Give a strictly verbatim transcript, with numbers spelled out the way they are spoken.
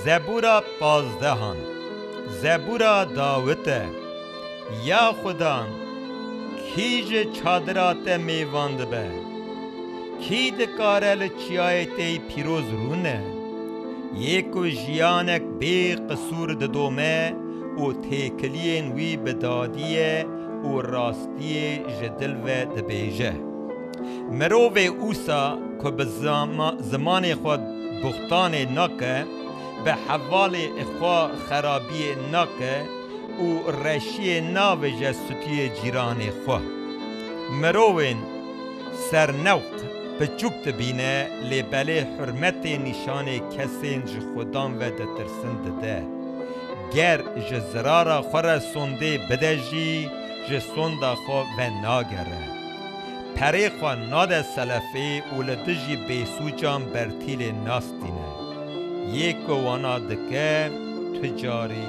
Zebûra pazdehan. Zebûra Dawid e. Ya Xudan, kî ji çadira te mêvan dibe? Kî dikare li çiyayê te yî pîroz rûne? Yê ku jiyanek bê qisûr didome û têkiliyên wî bi dadî ye û rastiyê ji dil ve dibêje. Mirovê ûsa ku bi zama-, zimanê xwe buxtanê nake, bi hevalê xwe xerabiyê nake û reşiyê navêje stûyê cîranê xwe. Mirovên sernewq piçûk dibîne, lê belê hurmetê nîşanê kesên ji Xudan ve ditirsin dide. Ger ji zirara xwe re sondê bide jî, ji sonda xwe venagere. Perê xwe nade selefê û li dijî bêsûcan bertîlê nastîne. Yê ku wana dike, tu carî